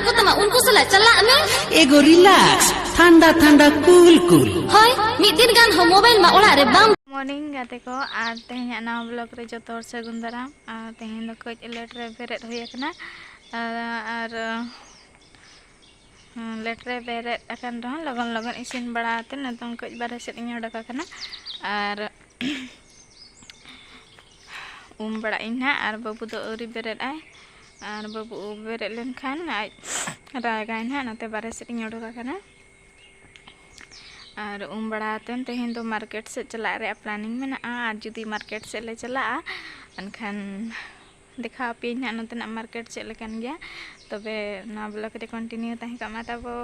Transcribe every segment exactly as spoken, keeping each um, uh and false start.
ᱠᱚ ᱛᱟᱢᱟ, ᱩᱱᱠᱩ ᱥᱟᱞᱟᱜ ᱪᱟᱞᱟᱜ ᱢᱮ᱾ ᱮᱜᱳ ᱨᱤᱞᱟᱠᱥ, ᱴᱷᱟᱱᱰᱟ ᱴᱷᱟᱱᱰᱟ ᱠᱩᱞ ᱠᱩᱞ᱾ ᱦᱳᱭ, ᱢᱤᱫ ᱫᱤᱱ ᱜᱟᱱ ᱦᱚᱸ ᱢᱳᱵᱟᱭᱤᱞ ᱢᱟ ᱚᱲᱟᱜ ᱨᱮ ᱵᱟᱢ᱾ ᱢᱚᱨᱱᱤᱝ ᱜᱟᱛᱮ ᱠᱚ, ᱟᱨ ᱛᱮᱦᱮᱧᱟᱜ ᱱᱟᱣᱟ ᱵᱞᱚᱜ ᱨᱮ ᱡᱚᱛᱚ ᱦᱚᱲ ᱥᱟᱹᱜᱩᱱ ᱫᱟᱨᱟᱢ᱾ ᱟᱨ ᱛᱮᱦᱮᱧ ᱫᱚ ᱠᱟᱹᱡ ᱞᱮᱴ ᱨᱮ ᱵᱮᱨᱮᱫ ᱦᱩᱭ ᱟᱠᱟᱱᱟ᱾ ᱟᱨ, ᱟᱨ ᱦᱮᱸ, ᱞᱮᱴ ᱨᱮ ᱵᱮᱨᱮᱫ ᱟᱠᱟᱱ ᱨᱮᱦᱚᱸ ᱞᱚᱜᱚᱱ ᱞᱚᱜᱚᱱ ᱤᱥᱤᱱ ᱵᱟᱲᱟ ᱠᱟᱛᱮ ᱱᱤᱛᱚᱝ ᱠᱟᱹᱡ ᱵᱟᱨᱦᱮ ᱥᱮᱫ ᱤᱧ ᱚᱰᱚᱠ ᱟᱠᱟᱱᱟ᱾ ᱟᱨ ᱩᱢ ᱵᱟᱲᱟᱜ ᱤᱧ ᱱᱟᱦᱟᱜ, ᱟᱨ ᱵᱟᱹᱵᱩ ᱫᱚ ᱟᱹᱣᱨᱤ ᱵᱮᱨᱮᱫ ᱟᱭ᱾ ᱟᱨ ᱵᱟᱹᱵᱩ ᱵᱮᱨᱮᱫ ᱞᱮᱱᱠᱷᱟᱱ ᱟᱡ ᱨᱟᱜᱟᱭ ᱱᱟᱦᱟᱜ, ᱱᱚᱛᱮ ᱵᱟᱨᱦᱮ ᱥᱮᱫ ᱤᱧ ᱚᱰᱚᱠ ᱟᱠᱟᱱᱟ᱾ ᱟᱨ ᱩᱢ ᱵᱟᱲᱟ ᱠᱟᱛᱮ ᱛᱮᱦᱮᱧ ᱫᱚ ᱢᱟᱨᱠᱮᱴ ᱥᱮᱫ ᱪᱟᱞᱟᱜ ᱨᱮᱭᱟᱜ ᱯᱞᱟᱱᱤᱝ ᱢᱮᱱᱟᱜᱼᱟ᱾ ᱟᱨ ᱡᱩᱫᱤ ᱢᱟᱨᱠᱮᱴ ᱥᱮᱫ ᱞᱮ ᱪᱟᱞᱟᱜᱼᱟ, ᱮᱱᱠᱷᱟᱱ ᱫᱮᱠᱷᱟᱣ ᱟᱯᱮᱭᱟᱹᱧ ᱱᱟᱦᱟᱜ ᱱᱚᱛᱮᱱᱟᱜ ᱢᱟᱨᱠᱮᱴ ᱪᱮᱫ ᱞᱮᱠᱟᱱ ᱜᱮᱭᱟ᱾ ᱛᱚᱵᱮ ᱱᱚᱣᱟ ᱵᱞᱚᱜ ᱨᱮ ᱠᱚᱱᱴᱤᱱᱤᱭᱩ ᱛᱟᱦᱮᱸ ᱠᱚᱜ ᱢᱟ ᱛᱟᱵᱚ᱾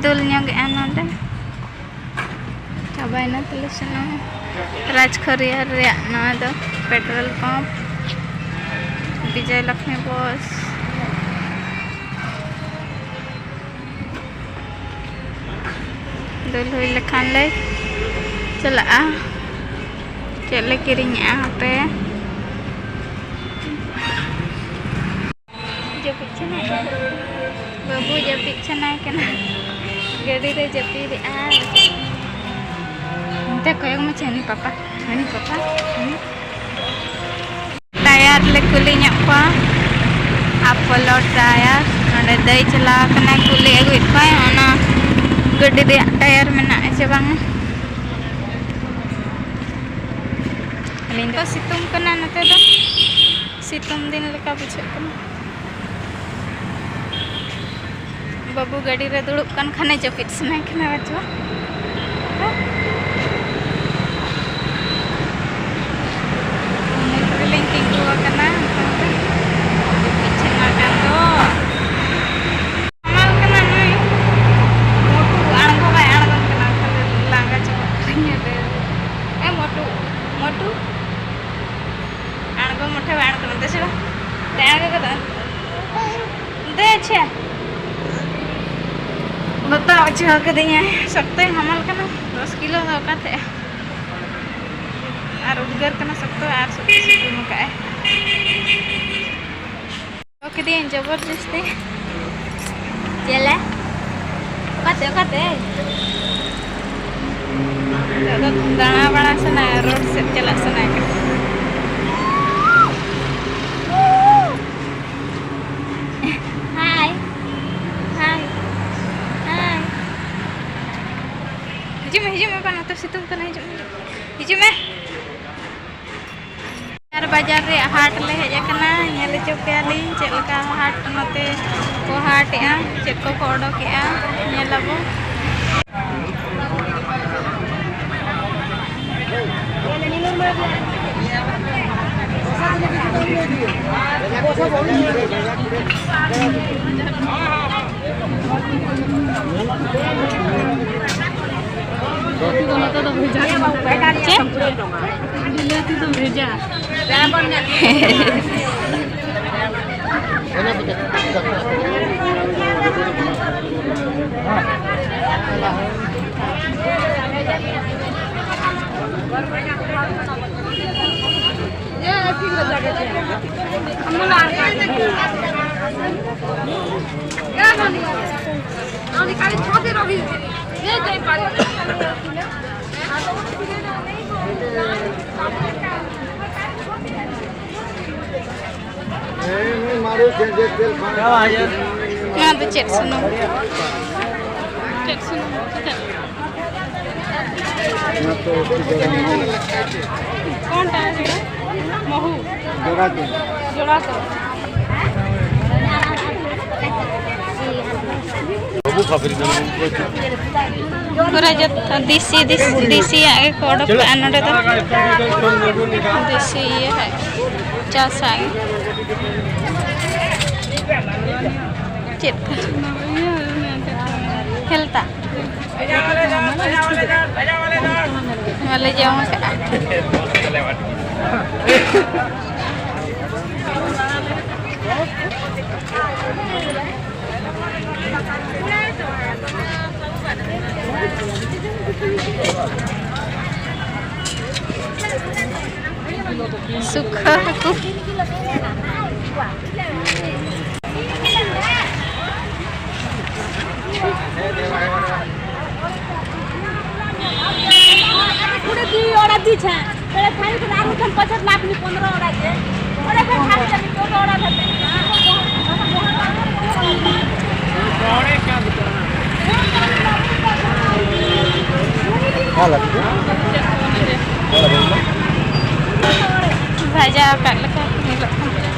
ᱫᱩᱞ ᱧᱚᱜᱮᱜᱼᱟ ᱱᱚᱰᱮ᱾ ᱪᱟᱵᱟᱭᱮᱱᱟ ᱛᱟᱞᱮ ᱥᱩᱱᱩᱢ᱾ ᱨᱟᱡᱽ ᱠᱷᱚᱨᱤᱭᱟᱨ ᱨᱮᱭᱟᱜ ᱱᱚᱣᱟ ᱫᱚ ᱯᱮᱴᱨᱳᱞ ᱯᱟᱢᱯ, ᱵᱤᱡᱚᱭ ᱞᱚᱠᱥᱢᱤ ᱵᱚᱥ᱾ ᱫᱩᱞ ᱦᱩᱭ ᱞᱮᱠᱷᱟᱱ ᱞᱮ ᱪᱟᱞᱟᱜᱼᱟ᱾ ᱪᱮᱫ ᱞᱮ ᱠᱤᱨᱤᱧᱮᱜᱼᱟ ᱦᱟᱯᱮ᱾ ᱡᱟᱹᱯᱤᱫ ᱥᱟᱱᱟᱭᱮ ᱠᱟᱱᱟ᱾ ᱵᱟᱹᱵᱩ ᱡᱟᱹᱯᱤᱫ ᱥᱟᱱᱟᱭᱮ ᱠᱟᱱᱟ᱾ ᱜᱟᱹᱰᱤ ᱨᱮ ᱡᱟᱹᱯᱤᱫᱮᱜᱼᱟ᱾ ᱚᱱᱛᱮ ᱠᱚᱭᱚᱜ ᱢᱮᱥᱮ, ᱦᱟᱹᱱᱤ ᱯᱟᱯᱟ, ᱦᱟᱹᱱᱤ ᱯᱟᱯᱟ, ᱦᱟᱹᱱᱤ᱾ ᱴᱟᱭᱟᱨ ᱞᱮ ᱠᱩᱞᱤ ᱧᱚᱜ ᱠᱚᱣᱟ᱾ ᱟᱯᱳᱞᱳ ᱴᱟᱭᱟᱨ, ᱱᱚᱰᱮ ᱫᱟᱹᱭ ᱪᱟᱞᱟᱣ ᱠᱟᱱᱟᱭ, ᱠᱩᱞᱤ ᱟᱹᱜᱩᱭᱮᱫ ᱠᱚᱣᱟᱭ, ᱚᱱᱟ ᱜᱟᱹᱰᱤ ᱨᱮᱭᱟᱜ ᱴᱟᱭᱟᱨ ᱢᱮᱱᱟᱜᱼᱟ ᱥᱮ ᱵᱟᱝ᱾ ᱟᱹᱞᱤᱧ ᱫᱚ ᱥᱤᱛᱩᱝ ᱠᱟᱱᱟ ᱱᱚᱛᱮ ᱫᱚ, ᱥᱤᱛᱩᱝ ᱫᱤᱱ ᱞᱮᱠᱟ ᱵᱩᱡᱷᱟᱹᱜ ᱠᱟᱱᱟ᱾ ᱵᱟᱹᱵᱩ ᱜᱟᱹᱰᱤ ᱨᱮ ᱫᱩᱲᱩᱵ ᱠᱟᱱ ᱠᱷᱟᱱᱮ ᱡᱟᱹᱯᱤᱫ ᱥᱟᱱᱟᱭ ᱠᱟᱱᱟ ᱵᱟᱪᱚ᱾ ᱩᱢᱩᱞ ᱨᱮᱞᱤᱧ ᱛᱤᱸᱜᱩ ᱟᱠᱟᱱᱟ, ᱱᱤᱛᱚᱝ ᱫᱚ ᱡᱟᱹᱯᱤᱫ ᱥᱟᱱᱟ ᱠᱟᱱ ᱫᱚ᱾ ᱦᱟᱢᱟᱞ ᱠᱟᱱᱟ ᱱᱩᱭ᱾ ᱢᱚᱴᱩ ᱟᱬᱜᱚ ᱵᱟᱭ ᱟᱬᱜᱚᱱ ᱠᱟᱱᱟ, ᱠᱷᱟᱹᱞᱤ ᱞᱟᱸᱜᱟ ᱪᱟᱵᱟᱜ ᱠᱟᱱᱟᱧ ᱧᱮᱞ ᱛᱮ᱾ ᱮ ᱢᱚᱴᱩ, ᱢᱚᱴᱩ᱾ ᱟᱬᱜᱚ ᱢᱚᱴᱷᱮ ᱵᱟᱭ ᱟᱬᱜᱚᱱᱟ, ᱫᱮ ᱪᱚ᱾ ᱫᱮ ᱟᱬᱜᱚ ᱜᱚᱫᱚᱜ ᱢᱮ᱾ ᱫᱮ ᱪᱷᱮ᱾ ᱵᱟᱛᱟᱣ ᱦᱚᱪᱚ ᱠᱟᱹᱫᱤᱧᱟᱭ, ᱥᱚᱠᱛᱚᱭ ᱦᱟᱢᱟᱞ ᱠᱟᱱᱟ, ᱫᱚᱥ ᱠᱤᱞᱳ ᱫᱚ ᱚᱠᱟᱛᱮ? ᱟᱨ ᱩᱫᱽᱜᱟᱹᱨ ᱠᱟᱱᱟ ᱥᱚᱠᱛᱚ, ᱟᱨ ᱥᱚᱠᱛᱚ ᱥᱤᱛᱩᱝ ᱟᱠᱟᱫᱼᱟᱭ᱾ ᱫᱚᱦᱚ ᱠᱤᱫᱤᱧ ᱡᱚᱵᱚᱨ ᱡᱚᱥᱛᱤ᱾ ᱪᱮᱞᱮ? ᱚᱠᱟᱛᱮ, ᱚᱠᱟᱛᱮ? ᱱᱤᱛᱚᱜ ᱫᱚ ᱫᱟᱬᱟ ᱵᱟᱲᱟ ᱥᱟᱱᱟᱭᱟ, ᱨᱳᱰ ᱥᱮᱫ ᱪᱟᱞᱟᱜ ᱥᱟᱱᱟᱭᱮ ᱠᱟᱱᱟ᱾ ᱦᱟᱭ, ᱦᱟᱭ, ᱦᱟᱭ᱾ ᱦᱤᱡᱩᱜ ᱢᱮ, ᱦᱤᱡᱩᱜ ᱢᱮ, ᱵᱟᱝ, ᱱᱚᱛᱮ ᱥᱤᱛᱩᱝ ᱠᱟᱱᱟ, ᱦᱤᱡᱩᱜ ᱢᱮ, ᱦᱤᱡᱩᱜ ᱢᱮ᱾ ᱟᱨ ᱵᱟᱡᱟᱨ ᱨᱮᱭᱟᱜ ᱦᱟᱴ ᱞᱮ ᱦᱮᱡ ᱟᱠᱟᱱᱟ, ᱧᱮᱞ ᱦᱚᱪᱚ ᱯᱮᱭᱟᱞᱤᱧ ᱪᱮᱫ ᱞᱮᱠᱟ ᱦᱟᱴ ᱱᱚᱛᱮ ᱠᱚ ᱦᱟᱴᱮᱜᱼᱟ, ᱪᱮᱫ ᱠᱚᱠᱚ ᱚᱰᱚᱠᱮᱜᱼᱟ, ᱧᱮᱞ ᱟᱵᱚ᱾ ᱵᱤᱞᱟᱹᱛᱤ ᱫᱚ ᱵᱷᱮᱡᱟ᱾ ᱱᱚᱣᱟ ᱫᱚ ᱪᱮᱫ ᱥᱩᱱᱩᱢ? ᱪᱮᱫ ᱥᱩᱱᱩᱢ? ᱪᱮᱫ? ᱚᱱᱟ ᱛᱚ ᱠᱚᱱᱴᱟ ᱢᱚᱦᱩ᱾ ᱡᱚᱲᱟ ᱛᱚ᱾ ᱡᱚᱲᱟ ᱛᱚ᱾ ᱯᱩᱨᱟᱹ ᱡᱚᱛᱚ ᱫᱮᱥᱤ, ᱫᱮᱥᱤ, ᱫᱮᱥᱤᱭᱟᱜ ᱜᱮᱠᱚ ᱚᱰᱚᱠ ᱠᱟᱜᱼᱟ ᱱᱚᱰᱮ ᱫᱚ᱾ ᱫᱮᱥᱤ ᱤᱭᱟᱹ ᱦᱟᱸᱜ ᱪᱟᱥᱟᱜ ᱜᱮ᱾ ᱪᱮᱫ ᱠᱚ? ᱦᱮᱞᱛᱟ᱾ ᱵᱟᱞᱮ ᱡᱚᱢ ᱟᱠᱟᱫᱼᱟ᱾ ᱥᱩᱠᱷᱟᱹ ᱦᱟᱹᱠᱩ᱾ ᱵᱷᱟᱡᱟ ᱟᱠᱟᱫ ᱞᱮᱠᱟ ᱧᱮᱞᱚᱜ ᱠᱟᱱᱟ᱾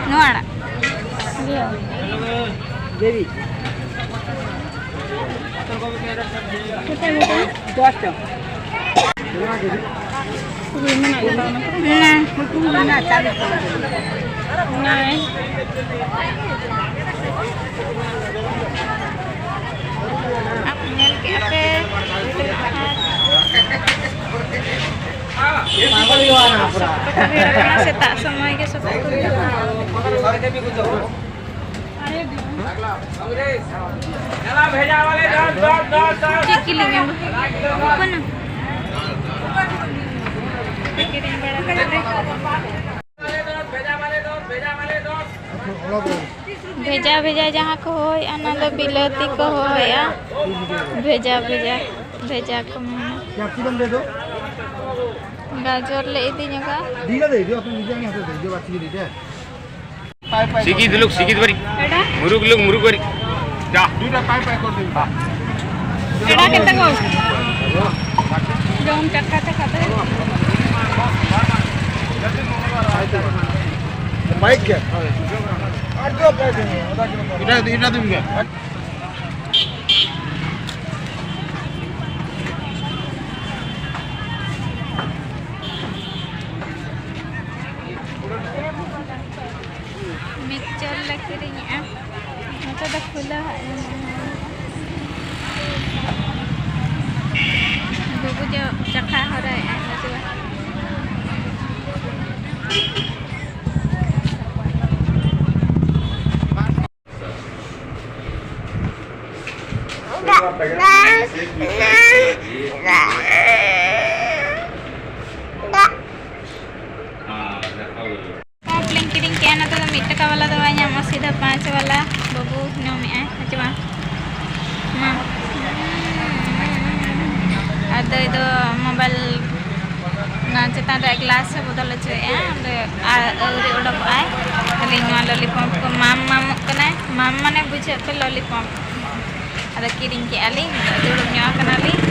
ᱱᱚᱣᱟ ᱟᱲᱟᱜ᱾ ᱫᱮᱵᱤ᱾ ᱫᱚᱥ ᱴᱟᱠᱟ᱾ ᱦᱮᱸ᱾ ᱚᱱᱟ᱾ ᱚᱱᱟ᱾ ᱟᱯ ᱧᱮᱞ ᱠᱮᱜᱼᱟ ᱯᱮ, ᱥᱚᱠᱛᱚ ᱠᱚ ᱵᱷᱤᱲ ᱠᱟᱱᱟ, ᱥᱮᱛᱟᱜ ᱥᱚᱢᱚᱭ ᱜᱮ ᱥᱚᱠᱛᱚ ᱠᱚ ᱵᱷᱤᱲ ᱠᱟᱱᱟ᱾ ᱪᱮᱫ ᱠᱤᱞᱤᱧ ᱮᱢᱟ? ᱵᱟᱹᱱᱩᱜ᱾ ᱠᱤᱨᱤᱧ ᱵᱟᱲᱟ ᱠᱟᱛᱮ᱾ ᱵᱷᱮᱡᱟ ᱵᱷᱮᱡᱟ ᱡᱟᱦᱟᱸ ᱠᱚ ᱦᱚᱦᱚᱭᱮᱫᱼᱟ, ᱚᱱᱟ ᱫᱚ ᱵᱤᱞᱟᱹᱛᱤ ᱠᱚ ᱦᱚᱦᱚᱭᱮᱫᱼᱟ᱾ ᱵᱷᱮᱡᱟ ᱵᱷᱮᱡᱟ, ᱵᱷᱮᱡᱟ ᱠᱚ ᱢᱮᱱᱟ᱾ ᱜᱟᱡᱚᱨ ᱞᱮ ᱤᱫᱤ ᱧᱚᱜᱟ᱾ ᱥᱤᱜᱤ ᱫᱩᱞᱩᱠ, ᱥᱤᱜᱤ ᱫᱩᱵᱟᱨᱤ᱾ ᱮᱰᱟ? ᱢᱩᱨᱩᱠ ᱞᱩᱠ, ᱢᱩᱨᱩᱠ ᱵᱟᱨᱤ᱾ ᱡᱟ᱾ ᱮᱰᱟ ᱠᱮᱛᱮ ᱠᱚ? ᱡᱚᱢ ᱪᱟᱠᱷᱟ ᱪᱟᱠᱷᱟ ᱛᱮ᱾ ᱵᱟᱭᱤᱠ ᱜᱮ? ᱮᱴᱟ, ᱮᱴᱟ ᱫᱤᱱ ᱜᱮ᱾ ᱢᱤᱠᱥᱪᱟᱨ ᱞᱮ ᱠᱤᱨᱤᱧᱮᱜᱼᱟ᱾ ᱱᱚᱛᱮ ᱫᱚ ᱠᱷᱩᱞᱟᱹᱣ ᱦᱟᱸᱜ ᱧᱟᱢᱚᱜᱼᱟ᱾ ᱜᱩᱜᱩ ᱡᱚ ᱪᱟᱠᱷᱟ ᱦᱚᱨᱟᱭᱮᱜᱼᱟ, ᱦᱤᱡᱩᱜᱼᱟ᱾ ᱠᱚᱯ ᱞᱤᱧ ᱠᱤᱨᱤᱧ ᱠᱮᱜᱼᱟ, ᱱᱚᱛᱮ ᱫᱚ ᱢᱤᱫ ᱴᱟᱠᱟ ᱵᱟᱞᱟ ᱫᱚ ᱵᱟᱭ ᱧᱟᱢᱚᱜᱼᱟ, ᱥᱤᱫᱷᱟᱹ ᱯᱟᱸᱪ ᱵᱟᱞᱟ᱾ ᱵᱟᱹᱵᱩ ᱧᱟᱢᱮᱜᱼᱟᱭ, ᱦᱮᱸ ᱪᱮ ᱵᱟᱝ? ᱢᱟ᱾ ᱟᱨ ᱫᱟᱹᱭ ᱫᱚ ᱢᱳᱵᱟᱭᱤᱞ ᱚᱱᱟ ᱪᱮᱛᱟᱱ ᱨᱮ ᱜᱞᱟᱥ ᱮ ᱵᱚᱫᱚᱞ ᱦᱚᱪᱚᱭᱮᱜᱼᱟ, ᱚᱸᱰᱮ ᱟᱨ ᱟᱹᱣᱨᱤ ᱚᱰᱚᱠᱚᱜᱼᱟᱭ᱾ ᱟᱹᱞᱤᱧ ᱱᱚᱣᱟ ᱞᱚᱞᱤᱯᱚᱯ ᱠᱚ ᱢᱟᱢ ᱢᱟᱢᱚᱜ ᱠᱟᱱᱟᱭ, ᱢᱟᱢ ᱢᱟᱱᱮ ᱵᱩᱡᱷᱟᱹᱜ ᱯᱮ ᱞᱚᱞᱤᱯᱚᱯ᱾ ᱟᱫᱚ ᱠᱤᱨᱤᱧ ᱠᱮᱜᱼᱟ ᱞᱤᱧ, ᱫᱩᱲᱩᱵ ᱧᱚᱜ ᱟᱠᱟᱱᱟᱞᱤᱧ᱾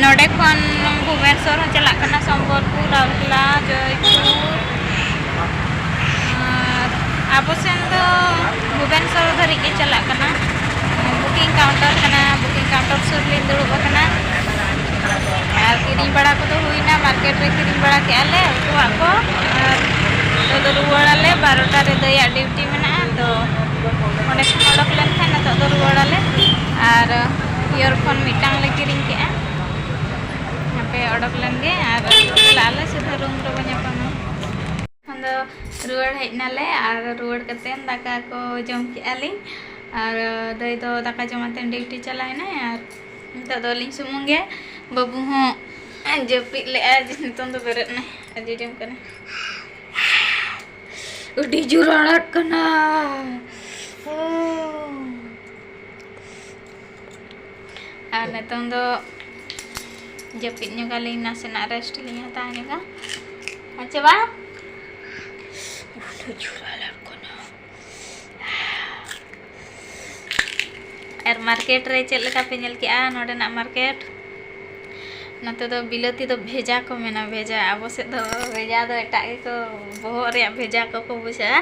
ᱱᱚᱰᱮ ᱠᱷᱚᱱ ᱵᱷᱩᱵᱽᱱᱮᱥᱚᱨ ᱦᱚᱸ ᱪᱟᱞᱟᱜ ᱠᱟᱱᱟ, ᱥᱚᱢᱵᱚᱞᱯᱩᱨ, ᱨᱟᱩᱨᱠᱮᱞᱟ, ᱡᱚᱭᱯᱩᱨ᱾ ᱟᱨ ᱟᱵᱚ ᱥᱮᱱ ᱫᱚ ᱵᱷᱩᱵᱽᱱᱮᱥᱚᱨ ᱫᱷᱟᱹᱨᱤᱡ ᱜᱮ ᱪᱟᱞᱟᱜ ᱠᱟᱱᱟ᱾ ᱵᱩᱠᱤᱝ ᱠᱟᱣᱩᱱᱴᱟᱨ ᱠᱟᱱᱟ, ᱵᱩᱠᱤᱝ ᱠᱟᱣᱩᱱᱴᱟᱨ ᱥᱩᱨ ᱨᱮᱞᱤᱧ ᱫᱩᱲᱩᱵ ᱟᱠᱟᱱᱟ᱾ ᱟᱨ ᱠᱤᱨᱤᱧ ᱵᱟᱲᱟ ᱠᱚᱫᱚ ᱦᱩᱭᱱᱟ, ᱢᱟᱨᱠᱮᱴ ᱨᱮ ᱠᱤᱨᱤᱧ ᱵᱟᱲᱟ ᱠᱮᱜᱼᱟ ᱞᱮ ᱩᱛᱩᱣᱟᱜ ᱠᱚ᱾ ᱟᱨ ᱱᱤᱛᱚᱜ ᱫᱚ ᱨᱩᱣᱟᱹᱲᱟᱞᱮ, ᱵᱟᱨᱚᱴᱟ ᱨᱮ ᱫᱟᱹᱭᱟᱜ ᱰᱤᱭᱩᱴᱤ ᱢᱮᱱᱟᱜᱼᱟ, ᱛᱚ ᱚᱸᱰᱮ ᱠᱷᱚᱱ ᱚᱰᱚᱠ ᱞᱮᱱᱠᱷᱟᱱ ᱱᱤᱛᱚᱜ ᱫᱚ ᱨᱩᱣᱟᱹᱲᱟᱞᱮ᱾ ᱟᱨ ᱤᱭᱟᱨᱯᱷᱳᱱ ᱢᱤᱫᱴᱟᱝ ᱞᱮ ᱠᱤᱨᱤᱧ ᱠᱮᱜᱼᱟ, ᱦᱟᱯᱮ ᱚᱰᱚᱠ ᱞᱮᱱ ᱜᱮ ᱟᱨ ᱪᱟᱞᱟᱜ ᱟᱞᱮ ᱥᱤᱫᱷᱟᱹ ᱨᱩᱢ ᱨᱮᱵᱚ ᱧᱟᱯᱟᱢᱟ᱾ ᱠᱷᱚᱱ ᱫᱚ ᱨᱩᱣᱟᱹᱲ ᱦᱮᱡ ᱱᱟᱞᱮ ᱟᱨ ᱨᱩᱣᱟᱹᱲ ᱠᱟᱛᱮ ᱫᱟᱠᱟ ᱠᱚ ᱡᱚᱢ ᱠᱮᱜᱼᱟ ᱞᱤᱧ᱾ ᱟᱨ ᱫᱟᱹᱭ ᱫᱚ ᱫᱟᱠᱟ ᱡᱚᱢ ᱠᱟᱛᱮ ᱰᱤᱭᱩᱴᱤ ᱪᱟᱞᱟᱣ ᱮᱱᱟᱭ ᱟᱨ ᱱᱤᱛᱚᱜ ᱫᱚ ᱟᱹᱞᱤᱧ ᱥᱩᱢᱩᱝ ᱜᱮ᱾ ᱵᱟᱹᱵᱩ ᱦᱚᱸ ᱡᱟᱹᱯᱤᱫ ᱞᱮᱜᱼᱟᱭ, ᱡᱮ ᱱᱤᱛᱚᱝ ᱫᱚ ᱵᱮᱨᱮᱫ ᱱᱟᱭ ᱟᱨ ᱡᱚᱡᱚᱢ ᱠᱟᱱᱟᱭ᱾ ᱟᱹᱰᱤ ᱡᱳᱨ ᱟᱲᱟᱜ ᱠᱟᱱᱟ᱾ ᱟᱨ ᱱᱤᱛᱚᱝ ᱫᱚ ᱡᱟᱹᱯᱤᱫ ᱧᱚᱜᱟᱞᱤᱧ, ᱱᱟᱥᱮᱱᱟᱜ ᱨᱮᱥᱴ ᱞᱤᱧ ᱦᱟᱛᱟᱣ ᱧᱚᱜᱟ᱾ ᱟᱪᱪᱷᱟ ᱵᱟ, ᱟᱹᱰᱤ ᱡᱳᱨ ᱟᱲᱟᱜ ᱠᱟᱱᱟ᱾ ᱟᱨ ᱢᱟᱨᱠᱮᱴ ᱨᱮ ᱪᱮᱫ ᱞᱮᱠᱟ ᱯᱮ ᱧᱮᱞ ᱠᱮᱜᱼᱟ ᱱᱚᱰᱮᱱᱟᱜ ᱢᱟᱨᱠᱮᱴ? ᱱᱚᱛᱮ ᱫᱚ ᱵᱤᱞᱟᱹᱛᱤ ᱫᱚ ᱵᱷᱮᱡᱟ ᱠᱚ ᱢᱮᱱᱟ, ᱵᱷᱮᱡᱟ᱾ ᱟᱵᱚ ᱥᱮᱫ ᱫᱚ ᱵᱷᱮᱡᱟ ᱫᱚ ᱮᱴᱟᱜ ᱜᱮᱠᱚ, ᱵᱚᱦᱚᱜ ᱨᱮᱭᱟᱜ ᱵᱷᱮᱡᱟ ᱠᱚᱠᱚ ᱵᱩᱡᱷᱟᱹᱜᱼᱟ,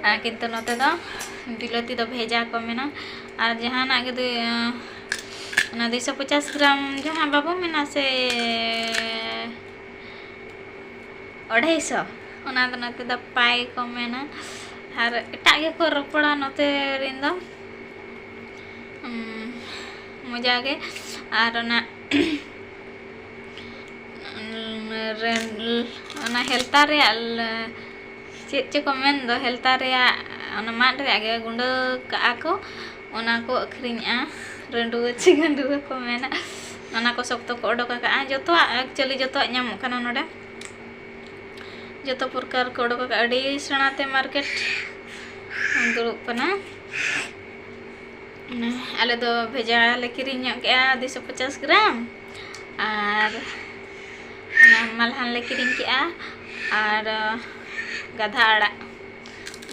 ᱟᱨ ᱠᱤᱱᱛᱩ ᱱᱚᱛᱮ ᱫᱚ ᱵᱤᱞᱟᱹᱛᱤ ᱫᱚ ᱵᱷᱮᱡᱟ ᱠᱚ ᱢᱮᱱᱟ᱾ ᱟᱨ ᱡᱟᱦᱟᱱᱟᱜ ᱜᱮ ᱫᱩ-, ᱚᱱᱟ ᱫᱩᱭᱥᱚ ᱯᱚᱪᱟᱥ ᱜᱨᱟᱢ ᱡᱟᱦᱟᱸ ᱵᱟᱵᱚ ᱢᱮᱱᱟ ᱥᱮ, ᱚᱲᱟᱭᱥᱚ, ᱚᱱᱟ ᱫᱚ ᱱᱚᱛᱮ ᱫᱚ ᱯᱟᱭ ᱠᱚ ᱢᱮᱱᱟ᱾ ᱟᱨ ᱮᱴᱟᱜ ᱜᱮᱠᱚ ᱨᱚᱯᱚᱲᱟ ᱱᱚᱛᱮ ᱨᱮᱱ ᱫᱚ, ᱩᱢ, ᱢᱚᱡᱟ ᱜᱮ᱾ ᱟᱨ ᱚᱱᱟ ᱨᱮᱱ-, ᱚᱱᱟ ᱦᱮᱞᱛᱟ ᱨᱮᱭᱟᱜ ᱞ-, ᱪᱮᱫ ᱪᱚ ᱠᱚ ᱢᱮᱱ ᱫᱚ, ᱦᱮᱞᱛᱟ ᱨᱮᱭᱟᱜ ᱚᱱᱟ ᱢᱟᱫ ᱨᱮᱭᱟᱜ ᱜᱮ ᱜᱩᱸᱰᱟᱹ ᱠᱟᱜᱼᱟ ᱠᱚ, ᱚᱱᱟ ᱠᱚ ᱟᱹᱠᱷᱨᱤᱧᱮᱜᱼᱟ᱾ ᱨᱟᱹᱰᱩᱣᱟᱹ ᱪᱮ ᱜᱟᱹᱰᱩᱣᱟᱹ ᱠᱚ ᱢᱮᱱᱟ, ᱚᱱᱟ ᱠᱚ ᱥᱚᱠᱛᱚ ᱠᱚ ᱚᱰᱚᱠ ᱟᱠᱟᱜᱼᱟ᱾ ᱡᱚᱛᱚᱣᱟᱜ, actually ᱡᱚᱛᱚᱣᱟᱜ ᱧᱟᱢᱚᱜ ᱠᱟᱱᱟ ᱱᱚᱰᱮ, ᱡᱚᱛᱚ ᱯᱨᱚᱠᱟᱨ ᱠᱚ ᱚᱰᱚᱠ ᱟᱠᱟᱫᱼᱟ᱾ ᱟᱹᱰᱤ ᱥᱮᱬᱟ ᱛᱮ ᱢᱟᱨᱠᱮᱴ ᱫᱩᱲᱩᱵ ᱠᱟᱱᱟ᱾ ᱟᱞᱮ ᱫᱚ ᱵᱷᱮᱡᱟ ᱞᱮ ᱠᱤᱨᱤᱧ ᱧᱚᱜ ᱠᱮᱜᱼᱟ ᱫᱩᱭᱥᱚ ᱯᱚᱪᱟᱥ ᱜᱨᱟᱢ, ᱟᱨ ᱚᱱᱟ ᱢᱟᱞᱦᱟᱱ ᱞᱮ ᱠᱤᱨᱤᱧ ᱠᱮᱜᱼᱟ, ᱟᱨ ᱜᱟᱫᱷᱟ ᱟᱲᱟᱜ,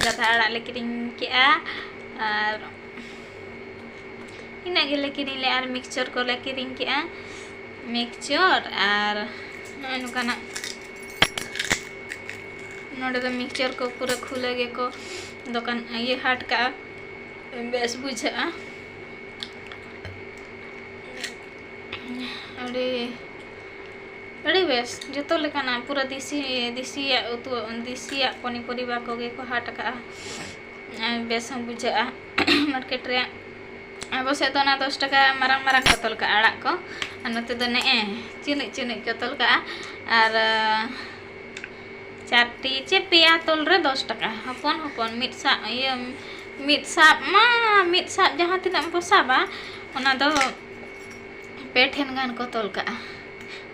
ᱜᱟᱫᱷᱟ ᱟᱲᱟᱜ ᱞᱮ ᱠᱤᱨᱤᱧ ᱠᱮᱜᱼᱟ, ᱟᱨ ᱤᱱᱟᱹᱜ ᱜᱮᱞᱮ ᱠᱤᱨᱤᱧ ᱞᱮᱜᱼᱟ᱾ ᱟᱨ ᱢᱤᱠᱥᱪᱚᱨ ᱠᱚᱞᱮ ᱠᱤᱨᱤᱧ ᱠᱮᱜᱼᱟ, ᱢᱤᱠᱥᱪᱚᱨ ᱟᱨ ᱱᱚᱜᱼᱚᱭ ᱱᱚᱝᱠᱟᱱᱟᱜ᱾ ᱱᱚᱰᱮ ᱫᱚ ᱢᱤᱠᱥᱪᱚᱨ ᱠᱚ ᱯᱩᱨᱟᱹ ᱠᱷᱩᱞᱟᱹ ᱜᱮᱠᱚ ᱫᱚᱠᱟᱱ, ᱤᱭᱟᱹ, ᱦᱟᱴ ᱠᱟᱜᱼᱟ, ᱵᱮᱥ ᱵᱩᱡᱷᱟᱹᱜᱼᱟ᱾ ᱟᱹᱰᱤ ᱟᱹᱰᱤ ᱵᱮᱥ, ᱡᱚᱛᱚ ᱞᱮᱠᱟᱱᱟᱜ ᱯᱩᱨᱟᱹ ᱫᱮᱥᱤ, ᱫᱮᱥᱤᱭᱟᱜ ᱩᱛᱩ, ᱫᱮᱥᱤᱭᱟᱜ ᱯᱚᱱᱤᱯᱚᱨᱤᱵᱟ ᱠᱚᱜᱮ ᱠᱚ ᱦᱟᱴ ᱟᱠᱟᱜᱼᱟ᱾ ᱟᱨ ᱵᱮᱥ ᱦᱚᱸ ᱵᱩᱡᱷᱟᱹᱜᱼᱟ᱾ ᱢᱟᱨᱠᱮᱴ ᱨᱮ ᱟᱵᱚ ᱥᱮᱫ ᱫᱚ ᱚᱱᱟ ᱫᱚᱥ ᱴᱟᱠᱟ ᱢᱟᱨᱟᱝ ᱢᱟᱨᱟᱝ ᱠᱚ ᱛᱚᱞ ᱠᱟᱜᱼᱟ ᱟᱲᱟᱜ ᱠᱚ, ᱟᱨ ᱱᱚᱛᱮ ᱫᱚ ᱱᱮᱜᱼᱮ ᱪᱤᱱᱤᱡ ᱪᱤᱱᱤᱡ ᱠᱚ ᱛᱚᱞ ᱠᱟᱜᱼᱟ᱾ ᱟᱨ ᱪᱟᱨᱴᱤ ᱪᱮ ᱯᱮᱭᱟ ᱛᱚᱞ ᱨᱮ ᱫᱚᱥ ᱴᱟᱠᱟ᱾ ᱦᱚᱯᱚᱱ ᱦᱚᱯᱚᱱ ᱢᱤᱫ ᱥᱟᱵ, ᱤᱭᱟᱹ, ᱢᱤᱫ ᱥᱟᱵ ᱢᱟ, ᱢᱤᱫ ᱥᱟᱵ ᱡᱟᱦᱟᱸ ᱛᱤᱱᱟᱹᱜ ᱵᱚ ᱥᱟᱵᱟ, ᱚᱱᱟ ᱫᱚ ᱯᱮ ᱴᱷᱮᱱ ᱜᱟᱱ ᱠᱚ ᱛᱚᱞ ᱠᱟᱜᱼᱟ᱾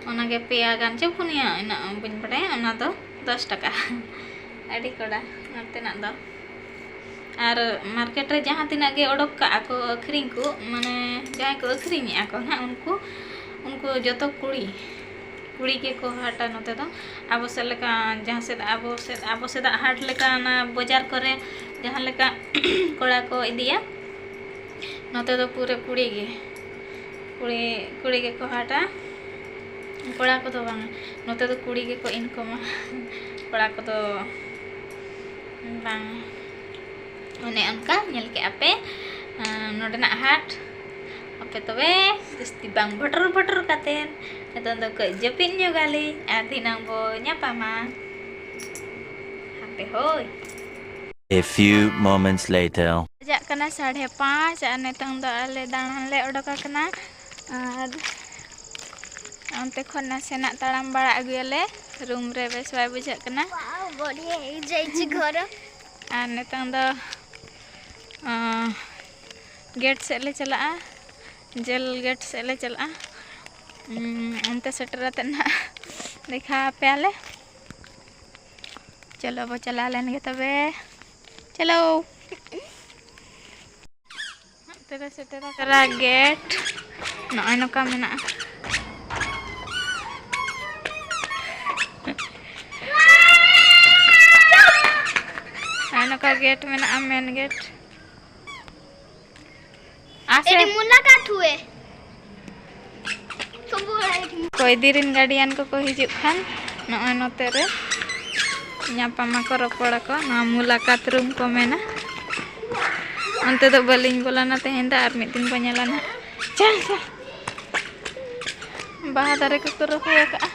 ᱚᱱᱟᱜᱮ ᱯᱮᱭᱟ ᱜᱟᱱ ᱪᱚ ᱯᱩᱱᱭᱟ, ᱤᱱᱟᱹᱜ ᱵᱟᱹᱧ ᱵᱟᱰᱟᱭᱟ᱾ ᱚᱱᱟ ᱫᱚ ᱫᱚᱥ ᱴᱟᱠᱟ᱾ ᱟᱹᱰᱤ ᱠᱚᱲᱟ ᱱᱚᱛᱮᱱᱟᱜ ᱫᱚ᱾ ᱟᱨ ᱢᱟᱨᱠᱮᱴ ᱨᱮ ᱡᱟᱦᱟᱸ ᱛᱤᱱᱟᱹᱜ ᱜᱮ ᱚᱰᱚᱠ ᱠᱟᱜᱼᱟ ᱠᱚ ᱟᱹᱠᱷᱨᱤᱧ ᱠᱚ, ᱢᱟᱱᱮ ᱡᱟᱦᱟᱸᱭ ᱠᱚ ᱟᱹᱠᱷᱨᱤᱧᱮᱜᱼᱟ ᱠᱚ ᱱᱟᱦᱟᱜ, ᱩᱱᱠᱩ, ᱩᱱᱠᱩ ᱡᱚᱛᱚ ᱠᱩᱲᱤ, ᱠᱩᱲᱤ ᱜᱮᱠᱚ ᱦᱟᱴᱟ ᱱᱚᱛᱮ ᱫᱚ᱾ ᱟᱵᱚ ᱥᱮᱫ ᱞᱮᱠᱟ ᱡᱟᱦᱟᱸ ᱥᱮᱫ, ᱟᱵᱚ ᱥᱮᱫ, ᱟᱵᱚ ᱥᱮᱫᱟᱜ ᱦᱟᱴ ᱞᱮᱠᱟ ᱚᱱᱟ ᱵᱟᱡᱟᱨ ᱠᱚᱨᱮ ᱡᱟᱦᱟᱸ ᱞᱮᱠᱟ ᱠᱚᱲᱟ ᱠᱚ ᱤᱫᱤᱭᱟ, ᱱᱚᱛᱮ ᱫᱚ ᱯᱩᱨᱟᱹ ᱠᱩᱲᱤ ᱜᱮ, ᱠᱩᱲᱤ, ᱠᱩᱲᱤ ᱜᱮᱠᱚ ᱦᱟᱴᱟ᱾ ᱠᱚᱲᱟ ᱠᱚᱫᱚ ᱵᱟᱝ, ᱱᱚᱛᱮ ᱫᱚ ᱠᱩᱲᱤ ᱜᱮᱠᱚ ᱤᱱᱠᱚᱢᱟ, ᱠᱚᱲᱟ ᱠᱚᱫᱚ ᱵᱟᱝ᱾ ᱚᱱᱮ ᱚᱱᱠᱟ ᱧᱮᱞ ᱠᱮᱜᱼᱟ ᱯᱮ, ᱟᱸ, ᱱᱚᱰᱮᱱᱟᱜ ᱦᱟᱴ᱾ ᱟᱯᱮ ᱛᱚᱵᱮ ᱡᱟᱹᱥᱛᱤ ᱵᱟᱝ ᱵᱷᱚᱴᱚᱨ ᱵᱷᱚᱴᱚᱨ ᱠᱟᱛᱮᱱ ᱱᱤᱛᱚᱝ ᱫᱚ ᱠᱟᱹᱡ ᱡᱟᱹᱯᱤᱫ ᱧᱚᱜᱟᱞᱤᱧ, ᱟᱨ ᱫᱷᱤᱱᱟᱹᱝ ᱵᱚ ᱧᱟᱯᱟᱢᱟ᱾ ᱦᱟᱯᱮ ᱦᱳᱭ᱾ A few moments later. ᱵᱟᱡᱟᱜ ᱠᱟᱱᱟ ᱥᱟᱲᱮ ᱯᱟᱸᱪ, ᱟᱨ ᱱᱤᱛᱚᱝ ᱫᱚ ᱟᱞᱮ ᱫᱟᱬᱟᱱ ᱞᱮ ᱚᱰᱚᱠ ᱟᱠᱟᱱᱟ᱾ ᱟᱨ ᱚᱱᱛᱮ ᱠᱷᱚᱱ ᱱᱟᱥᱮᱱᱟᱜ ᱛᱟᱲᱟᱢ ᱵᱟᱲᱟ ᱟᱹᱜᱩᱭᱟᱞᱮ, ᱨᱩᱢ ᱨᱮ ᱵᱮᱥ ᱵᱟᱭ ᱵᱩᱡᱷᱟᱹᱜ ᱠᱟᱱᱟ᱾ ᱵᱟᱹᱲᱤᱡ ᱦᱮᱡ ᱡᱟᱭ ᱪᱤ ᱜᱷᱚᱨ᱾ ᱟᱨ ᱱᱤᱛᱚᱝ ᱫᱚ, ᱟᱸ, ᱜᱮᱴ ᱥᱮᱫ ᱞᱮ ᱪᱟᱞᱟᱜᱼᱟ, ᱡᱮᱞ ᱜᱮᱴ ᱥᱮᱫ ᱞᱮ ᱪᱟᱞᱟᱜᱼᱟ᱾ ᱩᱸ, ᱚᱱᱛᱮ ᱥᱮᱴᱮᱨ ᱠᱟᱛᱮᱫ ᱱᱟᱦᱟᱜ ᱫᱮᱠᱷᱟᱣ ᱟᱯᱮᱭᱟᱞᱮ᱾ ᱪᱚᱞᱚ ᱵᱚ ᱪᱟᱞᱟᱣ ᱞᱮᱱ ᱜᱮ ᱛᱚᱵᱮ᱾ ᱪᱚᱞᱚ᱾ ᱱᱚᱛᱮ ᱨᱮ ᱥᱮᱴᱮᱨ ᱟᱠᱟᱱᱟ ᱜᱮᱴ᱾ ᱱᱚᱜᱼᱚᱭ ᱱᱚᱝᱠᱟ ᱢᱮᱱᱟᱜᱼᱟ᱾ ᱱᱚᱜᱼᱚᱭ ᱱᱚᱝᱠᱟ ᱜᱮᱴ ᱢᱮᱱᱟᱜᱼᱟ, ᱢᱮᱱ ᱜᱮᱴ᱾ ᱟᱥᱮ ᱮᱰᱤ ᱢᱩᱞᱟᱠᱟᱛ ᱦᱩᱭᱮ᱾ ᱚᱠᱚᱭ ᱫᱤ ᱨᱮᱱ ᱜᱟᱨᱰᱤᱭᱟᱱ ᱠᱚᱠᱚ ᱦᱤᱡᱩᱜ ᱠᱷᱟᱱ ᱱᱚᱜᱼᱚᱭ ᱱᱚᱛᱮ ᱨᱮ ᱧᱟᱯᱟᱢ ᱟᱠᱚ, ᱨᱚᱯᱚᱲ ᱟᱠᱚ᱾ ᱱᱚᱣᱟ ᱢᱩᱞᱟᱠᱟᱛ ᱨᱩᱢ ᱠᱚ ᱢᱮᱱᱟ᱾ ᱚᱱᱛᱮ ᱫᱚ ᱵᱟᱹᱞᱤᱧ ᱵᱚᱞᱚᱱᱟ ᱛᱮᱦᱮᱧ ᱫᱚ, ᱟᱨ ᱢᱤᱫ ᱫᱤᱱ ᱵᱚ ᱧᱮᱞᱟ ᱱᱟᱦᱟᱜ᱾ ᱪᱚᱞ, ᱪᱚᱞ᱾ ᱵᱟᱦᱟ ᱫᱟᱨᱮ ᱠᱚᱠᱚ ᱨᱚᱦᱚᱭ ᱟᱠᱟᱫᱼᱟ᱾